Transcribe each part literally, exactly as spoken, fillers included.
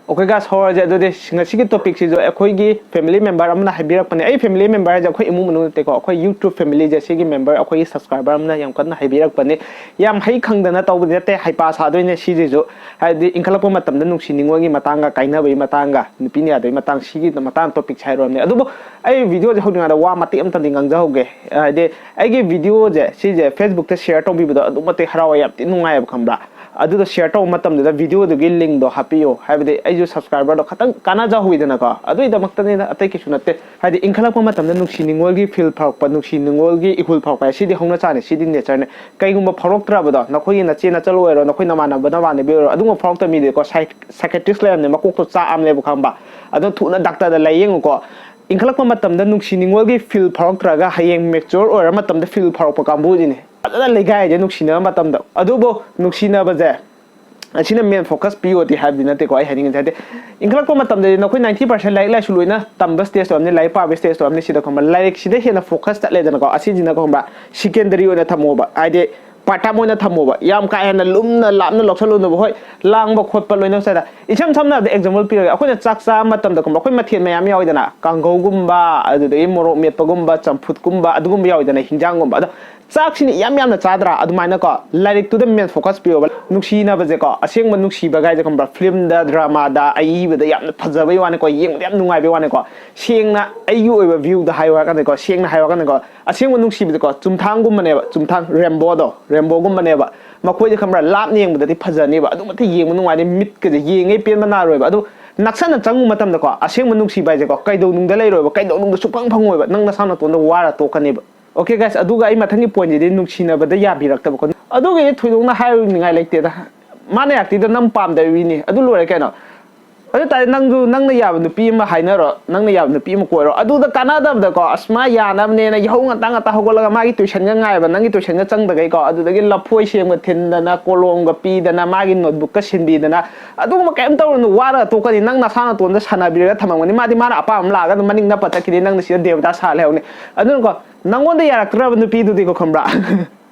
Okay guys, ꯍꯧꯔꯁꯦ ꯑꯗꯨꯗꯤ꯫ ꯉꯁꯤꯒꯤ ꯇꯣꯄꯤꯛꯁꯤꯁꯨ ꯑꯩꯈꯣꯏꯒꯤ ꯐꯦꯃꯤꯂꯤ ꯃꯦꯝꯕꯔ ꯑꯃꯅ ꯍꯥꯏꯕꯤꯔꯛꯄꯅꯦ꯫ ꯑꯩ ꯐꯦꯃꯤꯂꯤ ꯃꯦꯝꯕꯔ ꯍꯥꯏꯁꯦ ꯑꯩꯈꯣꯏ ꯏꯃꯨꯡ ꯃꯅꯨꯡ ꯅꯠꯇꯦꯀꯣ, ꯑꯩꯈꯣꯏ ꯌꯨꯇ꯭ꯌꯨꯕ ꯐꯦꯃꯤꯂꯤꯁꯦ, ꯁꯤꯒꯤ ꯃꯦꯝꯕꯔ ꯑꯩꯈꯣꯏꯒꯤ ꯁꯕꯁꯀ꯭ꯔꯥꯏꯕꯔ ꯑꯃꯅ ꯌꯥꯝ ꯀꯟꯅ ꯍꯥꯏꯕꯤꯔꯛꯄꯅꯦ꯫ ꯌꯥꯝ ꯍꯩ ꯈꯪꯗꯅ ꯇꯧꯕꯗꯤ ꯅꯠꯇꯦ, ꯍꯩꯄꯥ ꯁꯥꯗꯣꯏꯅꯦ ꯁꯤꯁꯤꯁꯨ꯫ ꯍꯥꯏꯗꯤ ꯏꯟꯈꯠꯂꯛꯄ ꯃꯇꯝꯗ ꯅꯨꯡꯁꯤ ꯅꯤꯉꯣꯜꯒꯤ ꯃꯇꯥꯡꯒ, ꯀꯥꯏꯅꯕꯒꯤ ꯃꯇꯥꯡꯒ, ꯅꯨꯄꯤꯅ ꯌꯥꯗꯕꯒꯤ ꯃꯇꯥꯡ, ꯁꯤꯒꯤ ꯃꯇꯥꯡ ꯇꯣꯄꯤꯛꯁꯦ ꯍꯥꯏꯔꯨꯔꯕꯅꯦ꯫ ꯑꯗꯨꯕꯨ ꯑꯩ ꯚꯤꯗꯤꯑꯣꯁꯦ ꯍꯧꯗ꯭ꯔꯤꯉꯩꯗ ꯋꯥ ꯃꯇꯦꯛ ꯑꯃꯇꯪꯗꯤ ꯉꯥꯡꯖꯍꯧꯒꯦ꯫ ꯍꯥꯏꯗꯤ ꯑꯩꯒꯤ ꯚꯤꯗꯤꯑꯣꯁꯦ ꯁꯤꯁꯦ ꯐꯦꯁꯕꯨꯛꯇ ꯁꯤꯌꯔ ꯇꯧꯕꯤꯕꯗꯣ ꯑꯗꯨꯛ ꯃꯇꯤꯛ ꯍꯔꯥꯎꯋꯦ, ꯌꯥꯝ ꯊꯤ ꯅꯨꯡꯉꯥꯏꯌꯦꯕ, ꯈꯪꯕ꯭ꯔꯥ? ꯑꯗꯨꯗ ꯁꯤꯌꯔ ꯇꯧꯕ ꯃꯇꯝꯗꯨꯗ ꯚꯤꯗꯤꯑꯣꯗꯨꯒꯤ ꯂꯤꯡꯗꯣ ꯍꯥꯞꯄꯤꯌꯣ꯫ ꯍꯥꯏꯕꯗꯤ ꯑꯩꯁꯨ ꯁꯕꯁꯀ꯭ꯔꯥꯏꯕꯔꯗꯣ ꯈꯇꯪ ꯀꯥꯟꯅꯖꯍꯧꯋꯤꯗꯅꯀꯣ, ꯑꯗꯨꯒꯤꯗꯃꯛꯇꯅꯤꯗ, ꯑꯇꯩ ꯀꯩꯁꯨ ꯅꯠꯇꯦ꯫ ꯍꯥꯏꯗꯤ ꯏꯟꯈꯠꯂꯛꯄ ꯃꯇꯝꯗ ꯅꯨꯡꯁꯤ ꯅꯤꯉꯣꯜꯒꯤ ꯐꯤꯜ ꯐꯥꯎꯔꯛꯄ, ꯅꯨꯡꯁꯤ ꯅꯤꯉꯣꯜꯒꯤ ꯏꯍꯨꯜ ꯐꯥꯎꯔꯛꯄ ꯍꯥꯏ, ꯁꯤꯗꯤ ꯍꯧꯅ ꯆꯥꯅꯤ, ꯁꯤꯗꯤ ꯅꯦꯆꯔꯅꯤ꯫ ꯀꯩꯒꯨꯝꯕ ꯐꯥꯎꯔꯛꯇ꯭ꯔꯕꯗꯣ, ꯅꯈꯣꯏꯒꯤ ꯅꯆꯦ ꯅꯆꯜ ꯑꯣꯏꯔꯣ, ꯅꯈꯣꯏ ꯅꯃꯥꯟꯅꯕ ꯅꯃꯥꯟꯅꯕꯤ ꯑꯣꯏꯔꯣ, ꯑꯗꯨꯒꯨꯝꯕ ꯐꯥꯎꯔꯛꯇꯕ ꯃꯤꯗꯤꯀꯣ, ꯁꯥꯏ-, ꯁꯥꯏꯀꯦꯇ꯭ꯔꯤꯁ ꯂꯩꯔꯝꯅꯦ, ꯃꯀꯣꯛꯇꯣ ꯆꯥꯛꯑꯝꯅꯦꯕ, ꯈꯪꯕ? ꯑꯗꯨ ꯊꯨꯅ ꯗꯥꯛꯇꯔꯗ ꯂꯥꯏꯌꯦꯡꯉꯨꯀꯣ꯫ ꯏꯟꯈꯠꯂꯛꯄ ꯃꯇꯝꯗ ꯅꯨꯡꯁꯤ ꯅꯤꯉꯣꯜꯒꯤ ꯐꯤꯜ ꯐꯥꯎꯔꯛꯇ꯭ꯔꯒ ꯍꯌꯦꯡ ꯃꯦꯆꯣꯔ ꯑꯣꯏꯔ ꯃꯇꯝꯗ ꯐꯤꯜ ꯐꯥꯎꯔꯛꯄ ꯀꯥꯡꯕꯨꯁꯤꯅꯦ ꯐꯖꯅ ꯂꯩꯒꯥꯏꯁꯦ ꯅꯨꯡꯁꯤꯅꯕ ꯃꯇꯝꯗ꯫ ꯑꯗꯨꯕꯨ ꯅꯨꯡꯁꯤꯅꯕꯁꯦ ꯑꯁꯤꯅ ꯃꯦꯟ ꯐꯣꯀꯁ ꯄꯤꯌꯣꯗꯤ ꯍꯥꯏꯕꯗꯤ ꯅꯠꯇꯦꯀꯣ꯫ ꯑꯩ ꯍꯥꯏꯅꯤꯡꯉꯤꯁꯦ ꯍꯥꯏꯗꯤ, ꯏꯟꯈꯠꯂꯛꯄ ꯃꯇꯝꯗꯗꯤ ꯅꯈꯣꯏ ꯅꯥꯏꯟꯇꯤ ꯄꯥꯔꯁꯦꯟ ꯂꯥꯏꯔꯤꯛ ꯂꯥꯏꯁꯨ ꯂꯣꯏꯅ ꯇꯝꯕ ꯁ꯭ꯇꯦꯖ ꯑꯣꯏꯔꯝꯅꯤ, ꯂꯥꯏꯔꯤꯛ ꯄꯥꯕꯒꯤ ꯁ꯭ꯇꯦꯖ ꯑꯣꯏꯔꯝꯅꯤ, ꯁꯤꯗ ꯈꯪꯕ꯭ꯔꯥ, ꯂꯥꯏꯔꯤꯛꯁꯤꯗ ꯍꯦꯟꯅ ꯐꯣꯀꯁ ꯆꯠꯂꯦꯗꯅꯀꯣ꯫ ꯑꯁꯤꯁꯤꯅ ꯈꯪꯕ꯭ꯔꯥ, ꯁꯦꯀꯦꯟꯗꯔꯤ ꯑꯣꯏꯅ ꯊꯝꯃꯣꯕ, ꯍꯥꯏꯗꯤ ꯄꯥꯔꯠ ꯇꯥꯏꯝ ꯑꯣꯏꯅ ꯊꯝꯃꯣꯕ꯫ ꯌꯥꯝ ꯀꯥ ꯍꯦꯟꯅ ꯂꯨꯝꯅ ꯂꯥꯞꯅ ꯂꯧꯁꯜꯂꯨꯅꯨꯕ꯫ ꯍꯣꯏ, ꯂꯥꯡꯕ ꯈꯣꯠꯄ ꯂꯣꯏꯅ ꯆꯠꯂꯦ꯫ ꯏꯁꯝ ꯁꯝꯅ ꯍꯥꯏꯔꯕꯗ ꯑꯦꯛꯖꯥꯝꯄꯜ ꯄꯤꯔꯒꯦ, ꯑꯩꯈꯣꯏꯅ ꯆꯥꯛ ꯆꯥꯕ ꯃꯇꯝꯗ ꯈꯪꯕ꯭ꯔꯥ, ꯑꯩꯈꯣꯏ ꯃꯊꯦꯜ ꯃꯌꯥꯝ ꯌꯥꯎꯋꯤꯗꯅ, ꯀꯥꯡꯍꯧꯒꯨꯝꯕ, ꯑꯗꯨꯗꯒꯤ ꯃꯣꯔꯣꯛ ꯃꯦꯠꯄꯒꯨꯝꯕ, ꯆꯝꯐꯨꯠꯀꯨꯝꯕ, ꯑꯗꯨꯒꯨꯝꯕ ꯌꯥꯎꯋꯤꯗꯅ, ꯍꯤꯟꯖꯥꯡꯒꯨꯝꯕ꯫ ꯑꯗꯣ ꯆꯥꯛꯁꯤꯅ ꯏꯌꯥꯝ ꯌꯥꯝꯅ ꯆꯥꯗ꯭ꯔꯥ? ꯑꯗꯨꯃꯥꯏꯅꯀꯣ ꯂꯥꯏꯔꯤꯛꯇꯨꯗ ꯃꯦꯟ ꯐꯣꯀꯁ ꯄꯤꯌꯣꯕ꯫ ꯅꯨꯡꯁꯤꯅꯕꯁꯦꯀꯣ, ꯑꯁꯦꯡꯕ ꯅꯨꯡꯁꯤꯕ ꯀꯥꯏꯁꯦ ꯈꯪꯕ꯭ꯔꯥ, ꯐꯤꯂꯝꯗ, ꯗ꯭ꯔꯃꯥꯗ, ꯑꯏꯕꯗ ꯌꯥꯝꯅ ꯐꯖꯕꯩ ꯋꯥꯅꯤꯀꯣ, ꯌꯦꯡꯕꯗ ꯌꯥꯝ ꯅꯨꯡꯉꯥꯏꯕꯩ ꯋꯥꯅꯤꯀꯣ꯫ ꯁꯦꯡꯅ ꯑꯩꯒꯤ ꯑꯣꯏꯕ ꯚ꯭ꯌꯨꯗ ꯍꯥꯏꯌꯨ ꯍꯥꯏꯔꯀꯥꯟꯗꯀꯣ, ꯁꯦꯡꯅ ꯍꯥꯏꯌꯨ ꯍꯥꯏꯔꯀꯥꯟꯗꯀꯣ, ꯑꯁꯦꯡꯕ ꯅꯨꯡꯁꯤꯕꯗꯤꯀꯣ ꯆꯨꯝꯊꯥꯡꯒꯨꯝꯕꯅꯦꯕ, ꯆꯨꯝꯊꯥꯡ, ꯔꯦꯝꯕꯣꯗꯣ, ꯔꯦꯝꯕꯣꯒꯨꯝꯕꯅꯦꯕ꯫ ꯃꯈꯣꯏꯁꯦ ꯈꯪꯕ꯭ꯔꯥ, ꯂꯥꯞꯅ ꯌꯦꯡꯕꯗꯗꯤ ꯐꯖꯅꯦꯕ, ꯑꯗꯨꯛ ꯃꯇꯤꯛ ꯌꯦꯡꯕ ꯅꯨꯡꯉꯥꯏꯅꯤ, ꯃꯤꯠꯀꯁꯦ ꯌꯦꯡꯉꯩ ꯄꯦꯟꯕ ꯅꯥꯔꯣꯏꯕ꯫ ꯑꯗꯨ ꯅꯛꯁꯟꯅ ꯆꯪꯉꯨ ꯃꯇꯝꯗꯀꯣ, ꯑꯁꯦꯡꯕ ꯅꯨꯡꯁꯤꯕ ꯍꯥꯏꯁꯦꯀꯣ ꯀꯩꯗꯧꯅꯨꯡꯗ ꯂꯩꯔꯣꯏꯕ, ꯀꯩꯗꯧꯅꯨꯡꯗ ꯁꯨꯛꯐꯪ ꯐꯪꯉꯣꯏꯕ, ꯅꯪ ꯅꯁꯥ ꯅꯇꯣꯟꯗ ꯋꯥꯔ ꯇꯣꯛꯀꯅꯦꯕ꯫ Okay guys, ꯑꯗꯨꯒ ꯑꯩ ꯃꯊꯪꯒꯤ ꯄꯣꯏꯟꯁꯤꯗꯤ ꯅꯨꯡꯁꯤꯅꯕꯗ ꯌꯥꯕꯤꯔꯛꯇꯕꯀꯣ꯫ ꯑꯗꯨꯒꯤꯗꯤ ꯊꯣꯏꯗꯣꯛꯅ ꯍꯥꯏꯔꯨꯅꯤꯡꯉꯥꯏ ꯂꯩꯇꯦꯗ, ꯃꯥꯅ ꯌꯥꯔꯛꯇꯦꯗꯣ ꯅꯪ ꯄꯥꯝꯗꯕꯩꯅꯤ, ꯑꯗꯨ ꯂꯣꯏꯔꯦ ꯀꯩꯅꯣ꯫ ꯑꯗꯨ ꯇꯥꯔꯗꯤ ꯅꯪꯁꯨ ꯅꯪꯅ ꯌꯥꯕ ꯅꯨꯄꯤ ꯑꯃ ꯍꯥꯏꯅꯔꯣ, ꯅꯪꯅ ꯌꯥꯕ ꯅꯨꯄꯤ ꯑꯃ ꯀꯣꯏꯔꯣ꯫ ꯑꯗꯨꯗ ꯀꯥꯟꯅꯗꯕꯗꯀꯣ, ꯑꯁ, ꯃꯥ ꯌꯥꯅꯕꯅꯦꯅ ꯌꯥꯍꯧ ꯉꯟꯇꯥ ꯉꯟꯇꯥ ꯍꯧꯒꯠꯂꯒ ꯃꯥꯒꯤ ꯇꯨꯏꯁꯟꯒ ꯉꯥꯏꯕ, ꯅꯪꯒꯤ ꯇꯨꯏꯁꯟꯒ ꯆꯪꯗꯈꯩꯀꯣ, ꯑꯗꯨꯗꯒꯤ ꯂꯐꯣꯏ ꯁꯦꯝꯒ ꯊꯤꯟꯗꯅ, ꯀꯣꯂꯣꯝꯒ ꯄꯤꯗꯅ, ꯃꯥꯒꯤ ꯅꯣꯠꯕꯨꯛꯀ ꯁꯤꯟꯕꯤꯗꯅ, ꯑꯗꯨꯒꯨꯝꯕ ꯀꯩꯝ ꯇꯧꯔꯨꯅꯨ, ꯋꯥꯔꯒ ꯇꯣꯛꯀꯅꯤ꯫ ꯅꯪ ꯅꯁꯥ ꯅꯇꯣꯟꯗ ꯁꯥꯟꯅꯕꯤꯔꯒ ꯊꯝꯃꯝꯒꯅꯤ꯫ ꯃꯥꯗꯤ ꯃꯥꯅ ꯑꯄꯥꯝꯕ ꯑꯃ ꯂꯥꯛꯑꯒ ꯑꯗꯨꯝ ꯃꯅꯤꯡ ꯅꯞꯄ ꯆꯠꯈꯤꯅꯤ, ꯅꯪꯅ ꯁꯤꯗ ꯗꯦꯕꯗꯥ ꯁꯥ ꯂꯩꯍꯧꯅꯤ꯫ ꯑꯗꯨꯅꯀꯣ, ꯅꯪꯉꯣꯟꯗ ꯌꯥꯔꯛꯇ꯭ꯔꯕ ꯅꯨꯄꯤꯗꯨꯗꯤꯀꯣ, ꯈꯪꯕ꯭ꯔꯥ?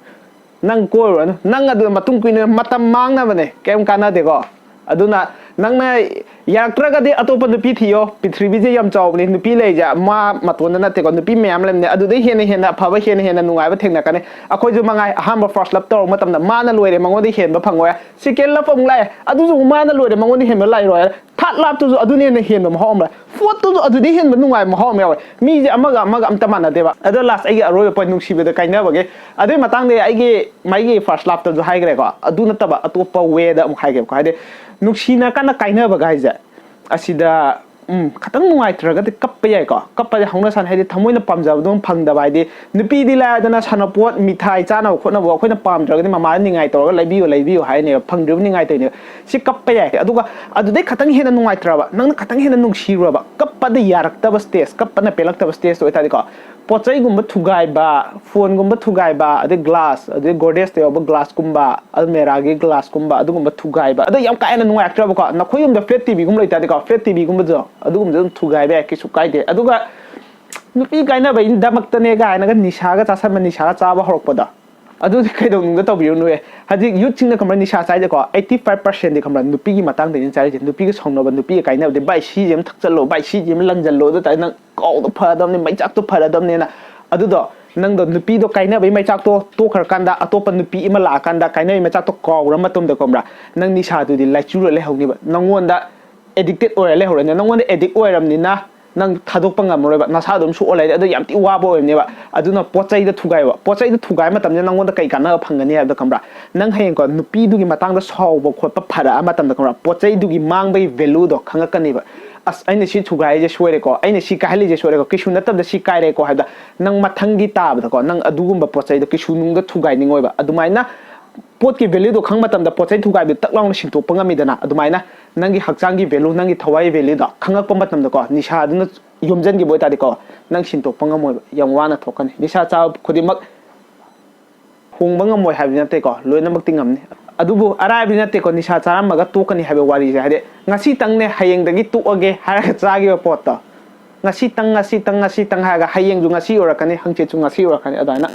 ꯅꯪ ꯀꯣꯏꯔꯨꯔꯅꯨ꯫ ꯅꯪ ꯑꯗꯨꯗ ꯃꯇꯨꯡ ꯀꯨꯏꯅ ꯃꯇꯝ ꯃꯥꯡꯅꯕꯅꯦ, ꯀꯩꯝ ꯀꯥꯟꯅꯗꯦꯀꯣ꯫ ꯑꯗꯨꯅ ꯅꯪꯅ ꯌꯥꯔꯛꯇ꯭ꯔꯒꯗꯤ ꯑꯇꯣꯞꯄ ꯅꯨꯄꯤ ꯊꯤꯌꯣ꯫ ꯄ꯭ꯔꯤꯊꯤꯕꯤꯁꯦ ꯌꯥꯝ ꯆꯥꯎꯕꯅꯤ, ꯅꯨꯄꯤ ꯂꯩꯁꯦ ꯃꯥ ꯃꯇꯣꯟꯗ ꯅꯠꯇꯦꯀꯣ, ꯅꯨꯄꯤ ꯃꯌꯥꯝ ꯂꯩꯕꯅꯦ꯫ ꯑꯗꯨꯗꯩ ꯍꯦꯟꯅ ꯍꯦꯟꯅ ꯑꯐꯕ, ꯍꯦꯟꯅ ꯍꯦꯟꯅ ꯅꯨꯡꯉꯥꯏꯕ ꯊꯦꯡꯅꯔꯛꯀꯅꯤ꯫ ꯑꯩꯈꯣꯏꯁꯨ ꯃꯉꯥꯏ, ꯑꯍꯥꯟꯕ first love ꯇꯧꯔꯛꯄ ꯃꯇꯝꯗ ꯃꯥꯅ ꯂꯣꯏꯔꯦ, ꯃꯉꯣꯟꯗ ꯍꯦꯟꯕ ꯐꯪꯉꯣꯏ꯫ Second love ꯑꯃꯨꯛ ꯂꯥꯛꯑꯦ, ꯑꯗꯨꯁꯨ ꯑꯃꯨꯛ ꯃꯥꯅ ꯂꯣꯏꯔꯦ, ꯃꯉꯣꯟꯗ ꯍꯦꯟꯕ ꯂꯥꯛꯏꯔꯣꯏ꯫ Third love ꯇꯨꯁꯨ ꯑꯗꯨꯅ ꯍꯦꯟꯅ ꯍꯦꯟꯕ ꯃꯍꯥꯎ ꯑꯃ ꯂꯥꯛꯑꯦ꯫ Fourth ꯇꯨꯁꯨ ꯑꯗꯨꯗꯤ ꯍꯦꯟꯕ ꯅꯨꯡꯉꯥꯏꯕ ꯃꯍꯥꯎ ꯑꯃ ꯌꯥꯎꯋꯦ꯫ ꯃꯤꯁꯦ ꯑꯃꯒ ꯑꯃꯒ ꯑꯝꯇ ꯃꯥꯟꯅꯗꯦꯕ꯫ ꯑꯗꯣ last ꯑꯩꯒꯤ ꯑꯔꯣꯏꯕ point, ꯅꯨꯡꯁꯤꯕꯗ ꯀꯥꯏꯅꯕꯒꯤ꯫ ꯑꯗꯨꯒꯤ ꯃꯇꯥꯡꯗ ꯑꯩꯒꯤ, ꯃꯥꯒꯤ first love ꯇꯁꯨ ꯍꯥꯏꯈ꯭ꯔꯦꯀꯣ꯫ ꯑꯗꯨ ꯅꯠꯇꯕ ꯑꯇꯣꯞꯄ way ꯗ ꯑꯃꯨꯛ ꯍꯥꯏꯒꯦꯕꯀꯣ꯫ ꯍꯥꯏꯗꯤ ꯅꯨꯡꯁꯤꯅꯔꯀꯥꯟꯗ ꯀꯥꯏꯅꯕꯒ ꯍꯥꯏꯁꯦ, ꯑꯁꯤꯗ ꯎꯝ, ꯈꯤꯇꯪ ꯅꯨꯡꯉꯥꯏꯇ꯭ꯔꯒꯗꯤ ꯀꯞꯄ ꯌꯥꯏꯀꯣ꯫ ꯀꯞꯄꯁꯦ ꯍꯧꯅ ꯁꯥꯅꯤ, ꯍꯥꯏꯗꯤ ꯊꯃꯣꯏꯅ ꯄꯥꯝꯖꯕꯗꯣ ꯐꯪꯗꯕ, ꯍꯥꯏꯗꯤ ꯅꯨꯄꯤꯗꯤ ꯂꯥꯏꯔꯗꯅ ꯁꯥꯟꯅꯄꯣꯠ, ꯃꯤꯊꯥꯏ ꯆꯥꯅꯕ ꯈꯣꯠꯅꯕ ꯑꯩꯈꯣꯏꯅ ꯄꯥꯝꯗ꯭ꯔꯒꯗꯤ ꯃꯃꯥꯗ ꯅꯤꯡꯉꯥꯏ ꯇꯧꯔꯒ ꯂꯩꯕꯤꯌꯨ, ꯂꯩꯕꯤꯌꯨ ꯍꯥꯏꯅꯦꯕ, ꯐꯪꯗ꯭ꯔꯤꯕ ꯅꯤꯡꯉꯥꯏ ꯇꯧꯔꯤꯅꯦꯕ꯫ ꯁꯤ ꯀꯞꯄ ꯌꯥꯏ꯫ ꯑꯗꯨꯒ ꯑꯗꯨꯗꯩ ꯈꯤꯇꯪ ꯍꯦꯟꯅ ꯅꯨꯡꯉꯥꯏꯇ꯭ꯔꯕ, ꯅꯪꯅ ꯈꯤꯇꯪ ꯍꯦꯟꯅ ꯅꯨꯡꯁꯤꯔꯨꯔꯕ, ꯀꯞꯄꯗ ꯌꯥꯔꯛꯇꯕ stage, ꯀꯞꯄꯅ ꯄꯦꯜꯂꯛꯇꯕ stage ꯑꯣꯏꯇꯥꯔꯗꯤꯀꯣ, ꯄꯣꯠ ꯆꯩꯒꯨꯝꯕ ꯊꯨꯒꯥꯏꯕ, ꯐꯣꯟꯒꯨꯝꯕ ꯊꯨꯒꯥꯏꯕ, ꯑꯗꯩ glass, ꯑꯗꯩ Godrej ꯇ ꯌꯥꯎꯕ glass ꯀꯨꯝꯕ, Almirah ꯒꯤ glass ꯀꯨꯝꯕ, ꯑꯗꯨꯒꯨꯝꯕ ꯊꯨꯒꯥꯏꯕ꯫ ꯑꯗꯣ ꯌꯥꯝ ꯀꯥ ꯍꯦꯟꯅ ꯅꯨꯡꯉꯥꯏꯔꯛꯇ꯭ꯔꯕꯀꯣ, ꯅꯈꯣꯏ ꯌꯨꯝꯗ flat T V ꯒꯨꯝꯕ ꯂꯩꯇꯥꯔꯗꯤꯀꯣ, flat T V ꯒꯨꯝꯕꯗꯣ, ꯑꯗꯨꯒꯨꯝꯕꯗꯣ ꯑꯗꯨꯝ ꯊꯨꯒꯥꯏꯕ ꯌꯥꯏ, ꯀꯩꯁꯨ ꯀꯥꯏꯗꯦ꯫ ꯑꯗꯨꯒ ꯅꯨꯄꯤ ꯀꯥꯏꯅꯕꯒꯤꯗꯃꯛꯇꯅꯦ ꯀꯥꯏꯅꯒ ꯅꯤꯁꯥꯒ ꯆꯥꯁꯟꯕ, ꯅꯤꯁꯥꯒ ꯆꯥꯕ ꯍꯧꯔꯛꯄꯗꯣ, ꯑꯗꯨꯗꯤ ꯀꯩꯗꯧꯅꯨꯡꯗ ꯇꯧꯕꯤꯔꯨꯅꯨ꯫ ꯍꯧꯖꯤꯛ youth ꯁꯤꯡꯅ ꯈꯪꯕ꯭ꯔꯥ, ꯅꯤꯁꯥ ꯆꯥꯏꯁꯦꯀꯣ, eighty five percent ꯗꯤ ꯈꯪꯕ꯭ꯔꯥ, ꯅꯨꯄꯤꯒꯤ ꯃꯇꯥꯡꯗꯩꯅ ꯆꯥꯔꯤꯁꯦ꯫ ꯅꯨꯄꯤꯒ ꯁꯥꯎꯅꯕ, ꯅꯨꯄꯤꯒ ꯀꯥꯏꯅꯕꯗꯤ, "ꯚꯥꯏ, ꯁꯤꯁꯦ ꯑꯃ ꯊꯛꯆꯜꯂꯣ, ꯚꯥꯏ, ꯁꯤꯁꯦ ꯑꯃ ꯂꯪꯁꯤꯜꯂꯣ, ꯑꯗꯨ ꯇꯥꯔꯗꯤ ꯅꯪ ꯀꯥꯎꯗꯣ ꯐꯔꯗꯕꯅꯤ, ꯃꯩꯆꯥꯛꯇꯣ ꯐꯔꯗꯕꯅꯤꯅ"꯫ ꯑꯗꯨꯗꯣ ꯅꯪꯗꯣ ꯅꯨꯄꯤꯗꯣ ꯀꯥꯏꯅꯕꯒꯤ ꯃꯩꯆꯥꯛꯇꯣ ꯇꯣꯛꯈ꯭ꯔꯀꯥꯟꯗ, ꯑꯇꯣꯞꯄ ꯅꯨꯄꯤ ꯑꯃ ꯂꯥꯛꯑꯀꯥꯟꯗ, ꯀꯥꯏꯅꯕꯒꯤ ꯃꯩꯆꯥꯛꯇꯣ ꯀꯥꯎꯈ꯭ꯔ ꯃꯇꯨꯡꯗ, ꯈꯪꯕ꯭ꯔꯥ, ꯅꯪ ꯅꯤꯁꯥꯗꯨꯗꯤ ꯂꯥꯏꯆꯨꯔ ꯂꯩꯍꯧꯅꯤꯕ꯫ ꯅꯪꯉꯣꯟꯗ addicted ꯑꯣꯏꯔ ꯂꯩꯍꯧꯔꯅꯤ꯫ ꯅꯪꯉꯣꯟꯗ addict ꯑꯣꯏꯔꯕꯅꯤꯅ ꯅꯪ ꯊꯥꯗꯣꯛꯄ ꯉꯝꯃꯔꯣꯏꯕ, ꯅꯁꯥ ꯑꯗꯨꯝ ꯁꯣꯛꯑ ꯂꯩꯔꯦ꯫ ꯑꯗꯣ ꯌꯥꯝ ꯊꯤ ꯋꯥꯕ ꯑꯣꯏꯔꯅꯦꯕ꯫ ꯑꯗꯨꯅ ꯄꯣꯠ ꯆꯩꯗ ꯊꯨꯒꯥꯏꯌꯣꯕ꯫ ꯄꯣꯠ ꯆꯩꯗ ꯊꯨꯒꯥꯏꯕ ꯃꯇꯝꯗ ꯅꯪꯉꯣꯟꯗ ꯀꯩ ꯀꯥꯟꯅꯕ ꯐꯪꯒꯅꯤ ꯍꯥꯏꯕꯗ, ꯈꯪꯕ꯭ꯔꯥ, ꯅꯪ ꯍꯌꯦꯡꯀꯣ ꯅꯨꯄꯤꯗꯨꯒꯤ ꯃꯇꯥꯡꯗ ꯁꯥꯎꯕ ꯈꯣꯠꯄ ꯐꯔꯛꯑ ꯃꯇꯝꯗ, ꯈꯪꯕ꯭ꯔꯥ, ꯄꯣꯠ ꯆꯩꯗꯨꯒꯤ ꯃꯥꯡꯕꯒꯤ value ꯗꯣ ꯈꯪꯉꯛꯀꯅꯦꯕ꯫ "ꯑꯁ, ꯑꯩꯅ ꯁꯤ ꯊꯨꯒꯥꯏꯔꯤꯁꯦ ꯁꯣꯏꯔꯦꯀꯣ, ꯑꯩꯅ ꯁꯤ ꯀꯥꯏꯍꯜꯂꯤꯁꯦ ꯁꯣꯏꯔꯦꯀꯣ, ꯀꯩꯁꯨ ꯅꯠꯇꯕꯗ ꯁꯤ ꯀꯥꯏꯔꯦꯀꯣ" ꯍꯥꯏꯕꯗ, ꯅꯪ ꯃꯊꯪꯒꯤ ꯇꯥꯕꯗꯀꯣ ꯅꯪ ꯑꯗꯨꯒꯨꯝꯕ ꯄꯣꯠ ꯆꯩꯗꯣ ꯀꯩꯁꯨ ꯅꯨꯡꯗ ꯊꯨꯒꯥꯏꯅꯤꯡꯉꯣꯏꯕ꯫ ꯑꯗꯨꯃꯥꯏꯅ ꯄꯣꯠꯀꯤ value ꯗꯣ ꯈꯪꯕ ꯃꯇꯝꯗ ꯄꯣꯠ ꯆꯩ ꯊꯨꯒꯥꯏꯕꯗꯨ ꯇꯛ ꯂꯥꯎꯅ ꯁꯤꯟꯗꯣꯛꯄ ꯉꯝꯃꯤꯗꯅ꯫ ꯑꯗꯨꯃꯥꯏꯅ ꯅꯪꯒꯤ ꯍꯛꯆꯥꯡꯒꯤ value, ꯅꯪꯒꯤ ꯊꯋꯥꯏꯒꯤ value ꯗꯣ ꯈꯪꯉꯛꯄ ꯃꯇꯝꯗꯀꯣ, ꯅꯤꯁꯥꯗꯨꯅ ꯌꯣꯝꯁꯤꯟꯈꯤꯕ ꯑꯣꯏꯇꯥꯔꯗꯤꯀꯣ, ꯅꯪ ꯁꯤꯟꯗꯣꯛꯄ ꯉꯝꯃꯣꯏꯕ, ꯌꯥꯝ ꯋꯥꯅ ꯊꯣꯛꯀꯅꯤ꯫ ꯅꯤꯁꯥ ꯆꯥꯕ ꯈꯨꯗꯤꯡꯃꯛ ꯍꯣꯡꯕ ꯉꯝꯃꯣꯏ ꯍꯥꯏꯕꯗꯤ ꯅꯠꯇꯦꯀꯣ, ꯂꯣꯏꯅꯃꯛꯇꯤ ꯉꯝꯅꯤ꯫ ꯑꯗꯨꯕꯨ ꯑꯔꯥꯏꯕꯗꯤ ꯅꯠꯇꯦꯀꯣ, ꯅꯤꯁꯥ ꯆꯥꯔꯝꯃꯒ ꯇꯣꯛꯀꯅꯤ ꯍꯥꯏꯕ ꯋꯥꯔꯤꯁꯦ꯫ ꯍꯥꯏꯗꯤ, "ꯉꯁꯤꯇꯪꯅꯦ, ꯍꯌꯦꯡꯗꯒꯤ ꯇꯣꯛꯑꯒꯦ" ꯍꯥꯏꯔꯒ ꯆꯥꯈꯤꯕ ꯄꯣꯠꯇꯣ, "ꯉꯁꯤꯇꯪ, ꯉꯁꯤꯇꯪ, ꯉꯁꯤꯇꯪ" ꯍꯥꯏꯔꯒ, ꯍꯌꯦꯡꯁꯨ ꯉꯁꯤ ꯑꯣꯏꯔꯛꯀꯅꯤ, ꯍꯪꯆꯤꯠꯁꯨ ꯉꯁꯤ ꯑꯣꯏꯔꯛꯀꯅꯤ, ꯑꯗꯨꯃꯥꯏꯅ